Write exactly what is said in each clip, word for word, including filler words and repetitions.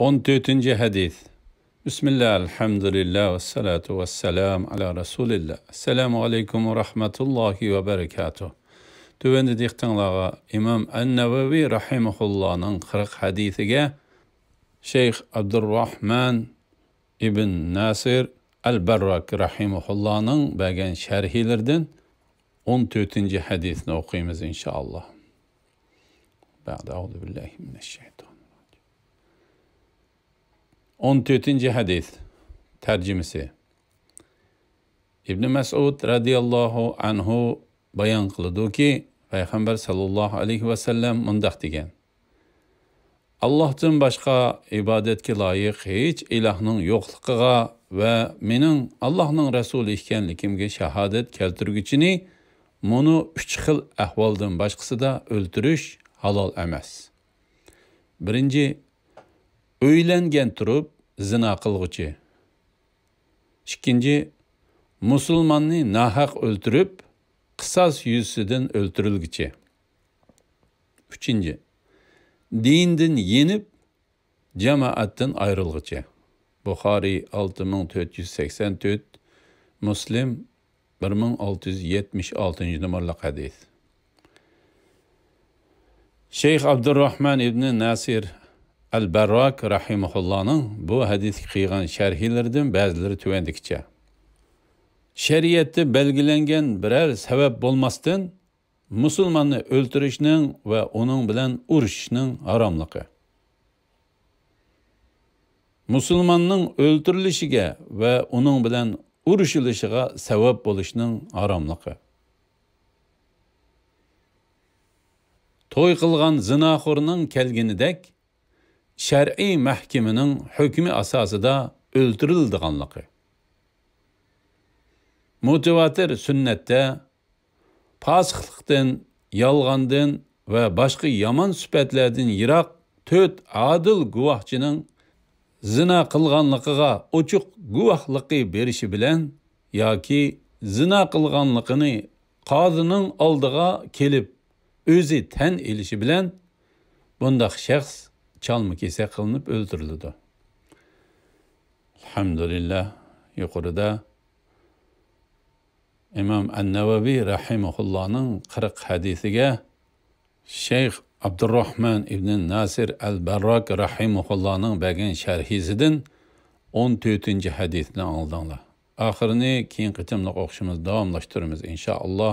ئون تۆتىنچى ھەدىس. بىسمىللا، ئەلھەمدۇلىللا، ۋەسسالاتۇ ۋەسسالامۇ ئالا رەسۇلىللا. ئەسسالامۇ ئەلەيكۇم ۋە رەھمەتۇللاھى ۋە بەرىكاتۇھ. تۆۋەندە دىققىتىڭلارغا ئىمام ئەن-نەۋەۋى رەھىمەھۇللانىڭ قىرىق ھەدىسىگە شەيخ ئابدۇرراھمان ئىبن ناسىر ئەل-بەرراك رەھىمەھۇللانىڭ بەرگەن شەرھلىرىدىن ئون تۆتىنچى ھەدىسنى ئوقۇيمىز، ئىنشائاللا. بەئدە، ئەئۇزۇ بىللاھى مىنەششەيتانىرراجىم. ئون تۆتىنچى ھەدىس. تەرجىمىسى. ئىبنى مەسئۇد رەزىياللاھۇ ئەنھۇ بايان قىلىدۇكى، پەيغەمبەر ساللاللاھۇ ئەلەيھى ۋەسەللەم مۇنداق دېگەن: «ئاللاھتىن باشقا ئىبادەتكە لايىق ھېچ ئىلاھنىڭ يوقلۇقىغا ۋە مېنىڭ ئاللاھنىڭ رەسۇلى ئىكەنلىكىمگە شاھادەت كەلتۈرگۈچىنى مۇنۇ ئۈچ خىل ئەھۋالدىن باشقىسىدا ئۆلتۈرۈش ھالال ئەمەس. بىرىنچى، ئۆيلەنگەن تۇرۇپ زىنا قىلغۇچى. ئىككىنچى، مۇسۇلماننى ناھەق ئۆلتۈرۈپ، قىساس يۈزىسىدىن ئۆلتۈرۈلگۈچى. ئۈچىنچى، دىندىن يېنىپ، جامائەتتىن ئايرىلغۇچى.» بۇخارىي، ئالتە مىڭ تۆت يۈز سەكسەن تۆت، مۇسلىم، بىر مىڭ ئالتە يۈز يەتمىش ئالتىنچى نومۇرلۇق ھەدىس. شەيخ ئابدۇرراھمان ئىبنى ناسىر ئەل-بەرراك رەھىمەھۇللانىڭ بۇ ھەدىسكە قىلغان شەرھلىرىدىن بەزىلىرى تۆۋەندىكىچە. شەرىئەتتە بەلگىلەنگەن بىرەر سەۋەب بولماستىن، مۇسۇلماننى ئۆلتۈرۈشنىڭ ۋە ئۇنىڭ بىلەن ئۇرۇشۇشنىڭ ھاراملىقى. مۇسۇلماننىڭ ئۆلتۈرۈلۈشىگە ۋە ئۇنىڭ بىلەن ئۇرۇشۇلۇشىغا سەۋەب بولۇشنىڭ ھاراملىقى. توي قىلغان زىناخورنىڭ كەلگىنىدەك شەرئىي مەھكىمىنىڭ ھۆكمى ئاساسىدا ئۆلتۈرۈلىدىغانلىقى. مۇتەۋاتىر سۈننەتتە پاسىقلىقتىن، يالغاندىن ۋە باشقا يامان سۈپەتلەردىن يىراق تۆت ئادىل گۇۋاھچىنىڭ زىنا قىلغانلىقىغا ئوچۇق گۇۋاھلىقى بېرىشى بىلەن ياكى زىنا قىلغانلىقىنى قازىنىڭ ئالدىغا كېلىپ ئۆزى تەن ئېلىشى بىلەن بۇنداق شەخس چالما كېسەك قىلىنىپ ئۆلتۈرۈلىدۇ. ئەلھەمدۇلىللا، يۇقىرىدا ئىمام ئەن-نەۋەۋى رەھىمەھۇللانىڭ قىرىق ھەدىسىگە شەيخ ئابدۇرراھمان ئىبنى ناسىر ئەل-بەرراك رەھىمەھۇللانىڭ بەرگەن شەرھىسىدىن ئون تۆتىنچى ھەدىسنى ئاڭلىدىڭلار. ئاخىرىنى كېيىنكى قېتىملىق ئوقۇشىمىزدا داۋاملاشتۇرىمىز، ئىنشائاللا.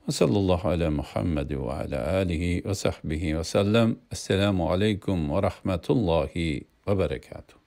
ۋە ساللاللاھۇ ئەلە مۇھەممەد ۋە ئەلە ئالىھى ۋە سەھبىھى ۋە سەللەم. ئەسسالامۇ ئەلەيكۇم ۋە رەھمەتۇللاھى ۋە بەرەكاتۇھ.